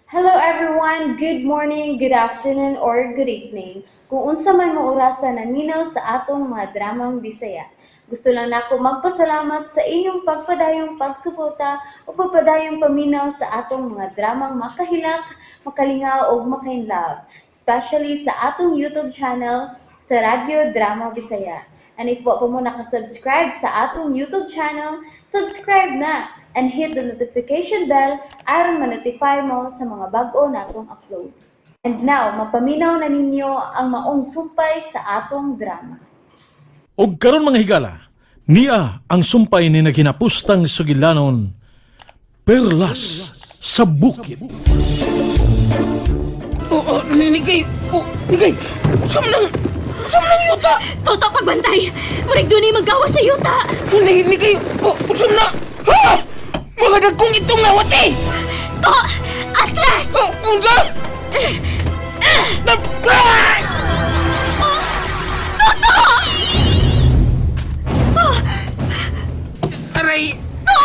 Hello everyone! Good morning, good afternoon, or good evening. Kung unsa man mo orasa naminaw sa atong mga dramang Bisaya. Gusto lang nako magpasalamat sa inyong pagpadayong pagsuporta o pagpadayong paminaw sa atong mga dramang makahilak, makalingaw ug makainlove, especially sa atong YouTube channel sa Radyo Drama Bisaya. And if wa pa mo nakasubscribe sa atong YouTube channel, subscribe na and hit the notification bell aron ma-notify mo sa mga bag-o natong uploads. And now, mapaminaw na ninyo ang maong sumpay sa atong drama. Og karon, mga higala, nia ang sumpay ni naghinapustang sugilanon, Perlas sa Bukid. Oh, Nikay, oh, Nikay, saan man ang yuta? Toto, pagbantay! Murag dunay magawa sa yuta! Nikay, oh, saan na? Ha! Mga dagkong itom nga wati! To! Atras! Oh, unsa? Ah! Toto! Aray! To!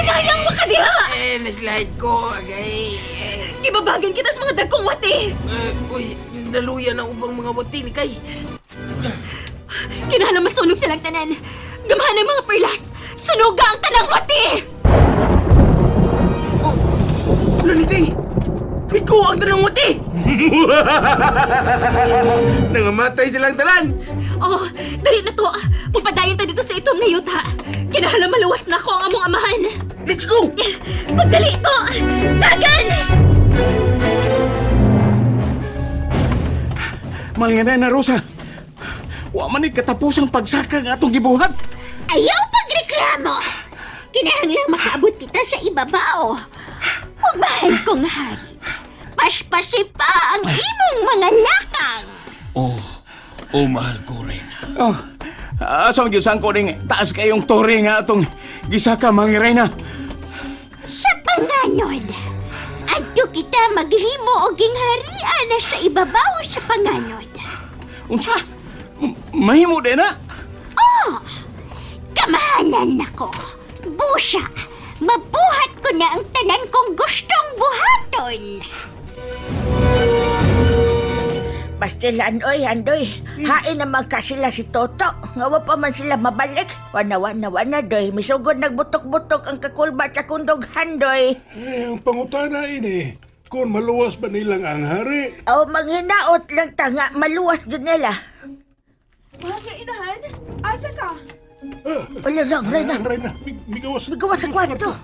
Ngayon makadiha! Eh, naslide ko, agay. Eh, Gibabagan kita sa mga dagkong wati! eh, uy, naluya na ubang mga wati, Nikay. Kinahanglan masunog silang tanan! Gamhan ang mga perlas! Sunuga ang tanang wati! Oh, ano, Nikay? Ikaw ang tanang wati! Nangamatay silang tanan! Oh, dali na to! Pagpadayon ta dito sa itom nga yuta! Kinahanglan maluwas na ko ang among amahan! Let's go! Pagdali to! Dagan! Mahal nga na, Rosa. Wa man ni katapos ang pagsaka nga atong gibuhat. Ayaw pagreklamo! Kinahanglang makaabot kita sa ibabaw. Ug mahal kong hari, paspasi pa ang imong mga lakang. Oh, oh, mahal ko rin. Oh, asa man gyud sangko ning taas kayong tore nga atong gisaka, mahal nga Reyna? Sa panganod, adto kita maghimo og gingharian na sa ibabaw sa panganod. Unsa? Mahimo din na. Oh, kamahalan nako. Busa, mabuhat ko na ang tanan kong gustong buhaton. Pastilan, oy, andoy. Hain naman ka sila si Toto. Nga wa pa man sila mabalik. Wana, wana, wana, doy. Misugod nagbutok-butok ang kakulba sa kundoghan, doy. Eh, ang pangutana ini, kung maluwas ba nilang ang hari? O, manghinaot lang ta nga maluwas dun nila. Mahal nga inahan, asa ka? Ah, Wala lang, Reyna. ang Reyna, migawas. Migawas sa kwarto.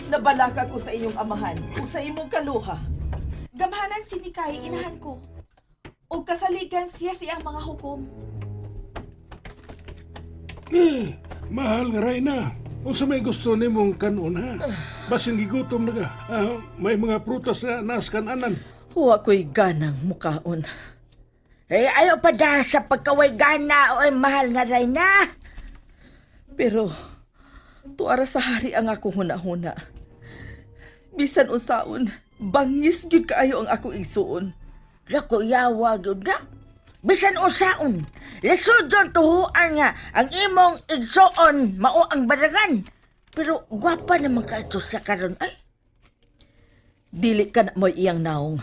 Nabalaka ko sa inyong amahan ug sa imong kaluha. Gamhanan si Nikay inahan ko. Ug kasaligan siya sa iyang mga hukom. Eh, mahal nga Reyna. Unsa may gusto nimong kanon ha? Basin gigutom na ka. Ah, may mga prutas na naas kananan. Huwa ko'y ganang mukaon. Eh, ayaw pa da sa pagkaway gana, oy, mahal nga Reyna. Pero tuara sa hari ang akong hunahuna. Bisan unsaon, bangis gyud kaayo ang akong igsuon. Lako, yawa, gyud na. Bisan usaon, lisod yun tuhuan nga ang imong igsoon mao ang barangan. Pero gwapa naman ka ito sa karon ay. Dili ka na mo'y iyang naong.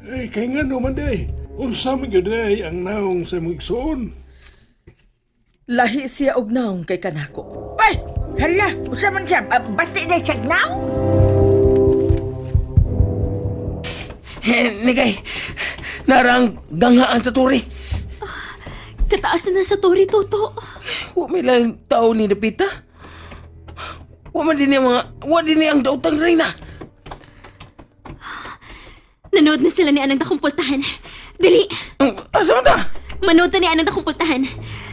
Eh, kay nga naman day. Unsa man gyud day ang naong sa imong igsuon? Lahi siya og naong kay kanako. Ay, hala, usa man siya, bati na siya now? Eh, Nikay, narang ganghaan sa turi. Kataas na sa tori, Toto. Wa may lang tao ni Napita. Wa man din ang mga, wa din ang dautang Reyna. Nanood na sila ni Anang Dakumpultahan. Dali! Asa man ta? Manood na ni Anang Dakumpultahan.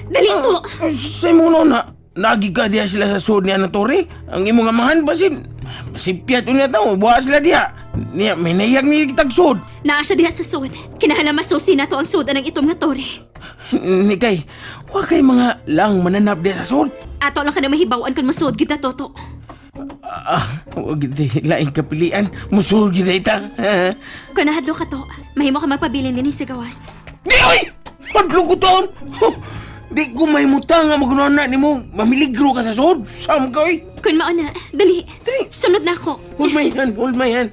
Dali to! Sa imong noon na, nagi ka diha sila sa sud ni Anang Tore. Ang imong amahan, basin, basin piyat unya tao, buha sila diha. Niya, may nayag ni kitag sud. Naa siya diha sa sud. Kinahanglan masusi na to ang sud anang itom nga tore. Nikay, wa kay mga lang mananap diha sa sud. Ato lang ka na mahibawan kung masud kita, Toto. Ah, wag di laing kapilian. Musul gid ita. Kung nahadlo ka to, mahimo ka magpabilin dinhi sa gawas. Di oy! Madlo ko taon! Di ko may muta nga magunana nimo. Mamiligro ka sa sud. Sam ka oy! Kun mao na, dali. Dali. Sunod na ako. Hold my hand, hold my hand.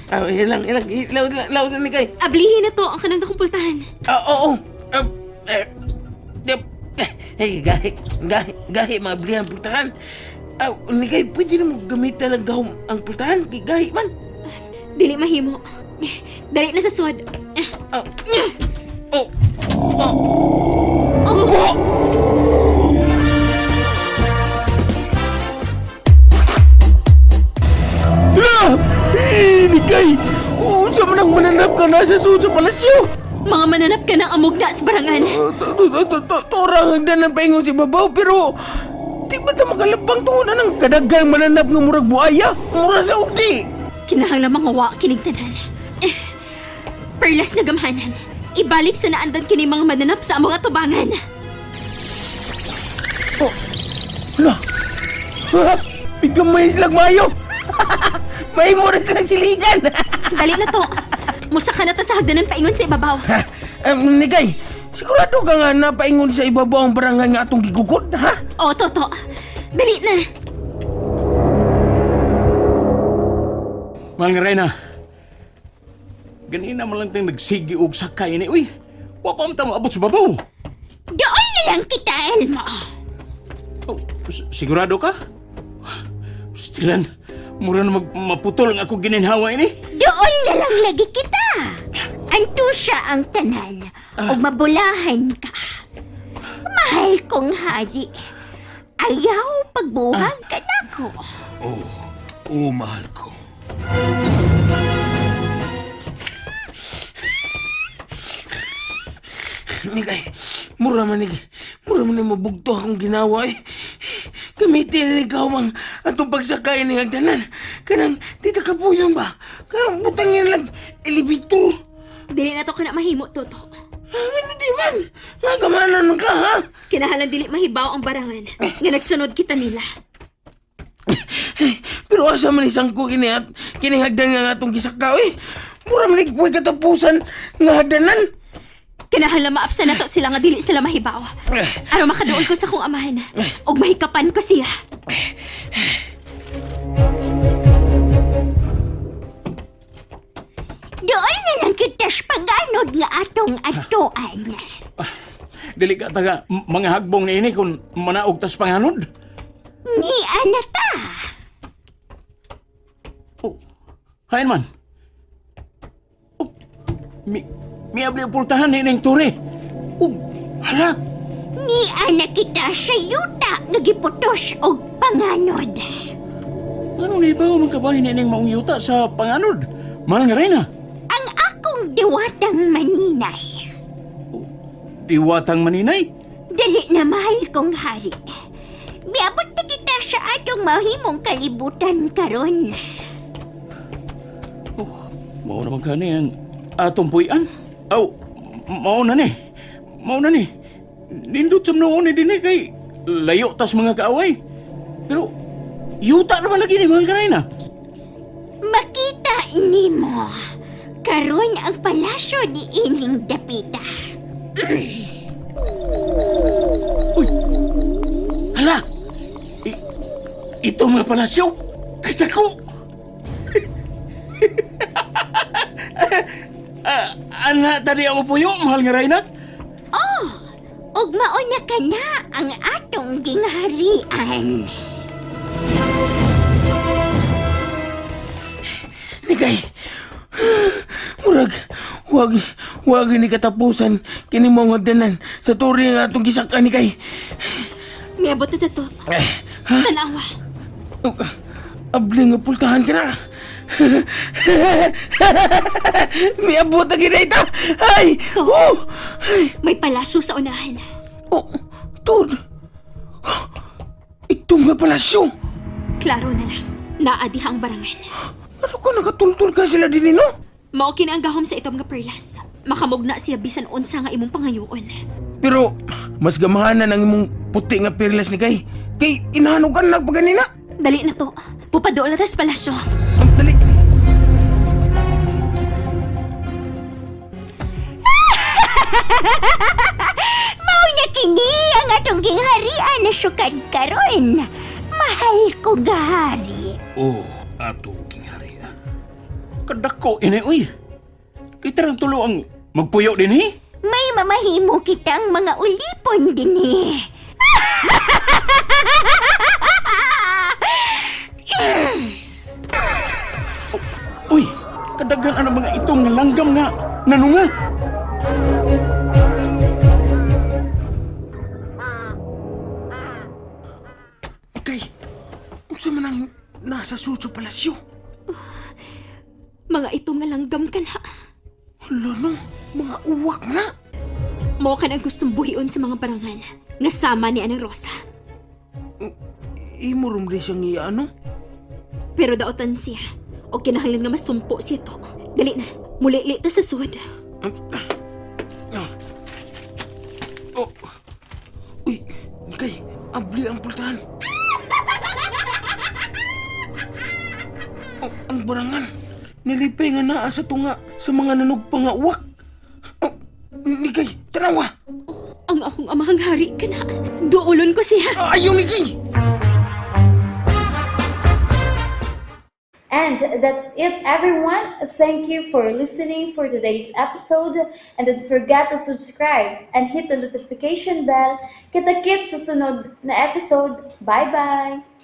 Ah, ilang, ilang, ilaw, ilaw, ilaw, ni kay. Ablihin na to ang kanang dakong pultahan. Ah, oo. Ah, eh, eh, eh, gahi, gahi, gahi, mga blihan pultahan. Ah, ni kay, pwede na mo gamitan ang gahom ang pultahan, kay gahi man. Dili mahimo. Dali na sa suwad. Ah, oh, oh, Oh, oh! Ala! Eh, Nikay! Unsa man ang mananap ka na sa sud sa palasyo? Mga mananap ka ng amog na sa barangan. Torang hagdan ng paingon si babaw pero di ba ta makalabang tungod na ng kadagang mananap nga murag buaya? Mura sa udi! Kinahanglan mga wa kining tanan. Eh, perlas na gamhanan. Ibalik sa naandan kini mga mananap sa among atubangan. Oh, hala! Ha? Biglang may silang mayo! May mura silang siligan! Dali na to. Musa ka na ta sa hagdanan paingon sa ibabaw. Nikay, sigurado ka nga napaingon sa ibabaw ang barangay nga atong gigugod, ha? O, toto. Dali na. Mahal nga Reyna. Ganina man lang tayong nagsigi og sakay ni. Uy, wa pa man ta moabot sa babaw. Doon na lang kita, Elmo. Oh, sigurado ka? Stilan, mura na maputol ang ako gininhawa ini. Doon na lang lagi kita. Anto siya ang tanan o mabulahan ka. Mahal kong hari. Ayaw pagbuhag ka nako. Oh, oh, mahal ko. Nikay, mura man ni, mura man ni mabugto akong ginawa eh. Gamitin ni ikaw mang atong pagsakay ni hagdanan. Kanang, di ta kapuyon ba? Kanang butangin lang elevator. Dili na to kana mahimo, Toto. Ano di man? Nga kamanan ka, ha? Kinahanglan dili mahibaw ang barangan nga nagsunod kita nila. Pero asa man isang ko kini at kini hagdan nga atong gisakaw eh. Mura man ni way katapusan nga hagdanan. Kinahanglan maapsan na to sila nga dili sila mahibaw. Aron makaduol ko sa kong amahan ug mahikapan ko siya. Doon na lang kita sa paganod nga atong atuan. Dili ka taga mga hagbong ni ini kung manaog tas panganod. Ni anata. Oh, hain man. Oh, mi miabli ang pultahan ni ining turi. Oh, hala. Ni ana kita sa yuta nga giputos og panganod. Ano ni ba man kabahin ni ining maong yuta sa panganod? Mahal nga Reyna. Ang akong diwatang maninay. Diwatang maninay. Dali na mahal kong hari. Miabot na kita sa atong mahimong kalibutan karon. Oh, mao naman kani ang atong puy-an. Aw, mao na ni. Mao na ni. Nindot sa noon ni dinhi kay layo tas mga kaaway. Pero yuta naman lagi ni mahal nga Reyna. Makita nimo karon ang palasyo ni ining dapita. Uy! Hala! Ito mga palasyo! Kasako! Ah, ana, tadi ako puyo, mahal nga Reyna. Oh, ug mao na kana ang atong gingharian. Nikay, murag, wag, wag ni katapusan kini mo ang hagdanan sa turi nga atong gisakan ni kay. Miabot na to. Eh, Tanawa. oh, abli nga pultahan ka na. Miabot na ginay ta. Ay! To. Oh! Ay! May palasyo sa unahan. Oh! Tod! Ito nga palasyo! Klaro na lang. Naa diha ang barangan. Ano ka nakatultul ka sila din no? Mao kini ang gahom sa itom nga perlas. Makamugna siya bisan unsa nga imong pangayoon. Pero mas gamahanan ang imong puti nga perlas ni kay. Kay inahanugan nagpaganina. Dali na to. Pupadool na tas palasyo. Ang dali. Mao na kini ang atong gingharian na sukad karon. Mahal Mahal ko gahari. Oh, atong gingharian. Kadako ini uy. Kita rang tulo ang magpuyo din eh. May mamahimo kitang mga ulipon dinhi. Uy, kadaghan ang mga itong nga langgam nga nanunga. Kay, unsa man ang nasa Suso Palasyo? Mga itom nga langgam ka na. Hala no, mga uwak na. Mao ka na gustong buhion sa mga barangan. Nga sama ni Anang Rosa. Imo rum rin siyang iya, ano? Pero daotan siya. O kinahanglan nga masumpo siya to. Dali na. Muli-li ta sa sud. Oh. Uy, Nikay, abli ang pultahan. Oh, ang barangan. Nilipay nga naa sa tunga sa mga nanugpa nga uwak. Oh, Nikay, tanawa. Ang akong amahang hari ka na. Duolon ko siya. Ah, ayaw, Nikay! And that's it, everyone. Thank you for listening for today's episode. And don't forget to subscribe and hit the notification bell. Kita-kits sa sunod na episode. Bye-bye!